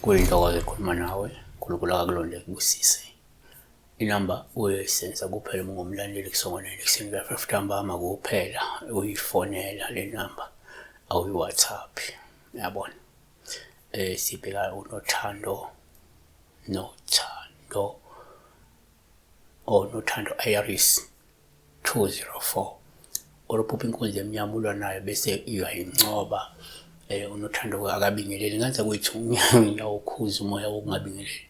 Kuyintokozo ukukhuluma nawe, uNkulunkulu akakulonde akubusise. Inamba uyoyisebenzisa kuphela uma ungumlandeli kusongo 9 ekuseni kuya-5 ntambama kuphela uyifonela le namba awuyi-WhatsApp. Uyabona? Sibheka uNothando, Nothando, oh Nothando Iris 204 oluphupha inkunzi emnyama ulwa nayo bese uyayincoba. Unothando akabingeleli ngenza kwethu ngiyawukhuza umoya wokungabingeleli.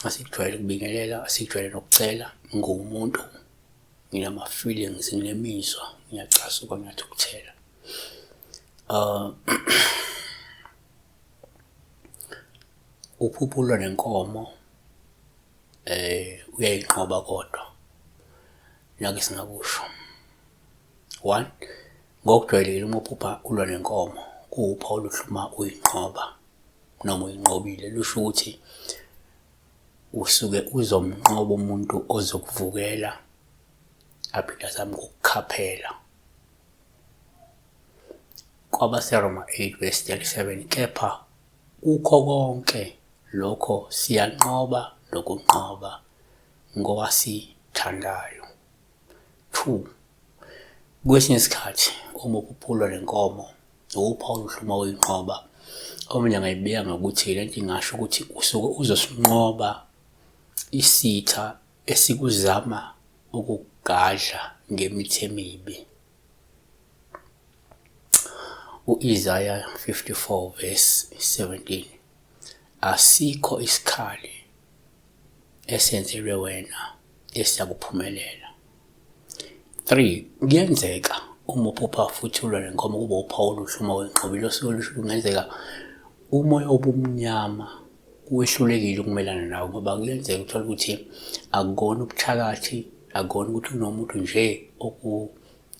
Asikujwayele ukubingelela, asikujwayele nokucela. Ngiwumuntu, nginama-feelings, nginemizwa, ngiyacasuka, ngiyathukuthela. Uphupha ulwa nenkomo uyayinqoba kodwa nake singakusho. One, ngokujwayelekile uma uphupha ulwa nenkomo kuwuphawu oluhle uma uyinqoba noma uyinqobile, lusho ukuthi usuke uzomnqoba umuntu ozokuvukela aphinde azame ukukukhaphela. KwabaseRoma 8 verse 37, kepha kukho konke lokho siyanqoba nokunqoba ngowasithandayo. 2 kwesinye isikhathi uma uphulwa nenkomo uphawu oluhle uma uyinqoba, omunye angayibeka ngokuthi lento ingasho ukuthi usuke uzosinqoba isitha esikuzama ukukugadla ngemithi emibi. U-Isaya 54 verse 17, asikho isikhali esenzelwe wena esiyakuphumelela. 3 kuyenzeka uma uphupha futhi ulwa nenkomo kube uphawu oluhle uma uyinqobile, osuke lusho kungenzeka umoya obumnyama wehlulekile ukumelana nawo, ngoba kuyenzeka uthole ukuthi akukona ubuthakathi, akukona ukuthi kunomuntu nje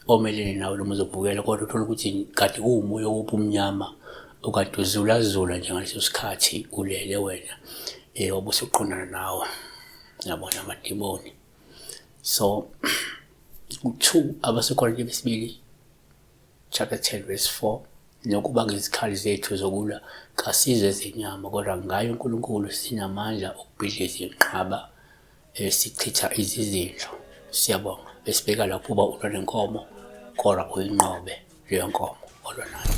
omelene nawe noma uzokuvukela, kodwa uthole ukuthi kade kuwumoya wobumnyama okade uzulazula nje ngaleso sikhathi ulele wena, wabe usuqondana nawe, yabona amadimoni. So 2 abaseKorinte besibili chapter 10 verse 4, nokuba ngezikhali zethu zokulwa kasizo ezenyama, kodwa ngayo uNkulunkulu sinamandla okubhidliza inqaba, sichitha izizindlo. Siyabonga. Besibheka lapho uba ulwa nenkomo kodwa uyinqobe leyo nkomo olwa nayo.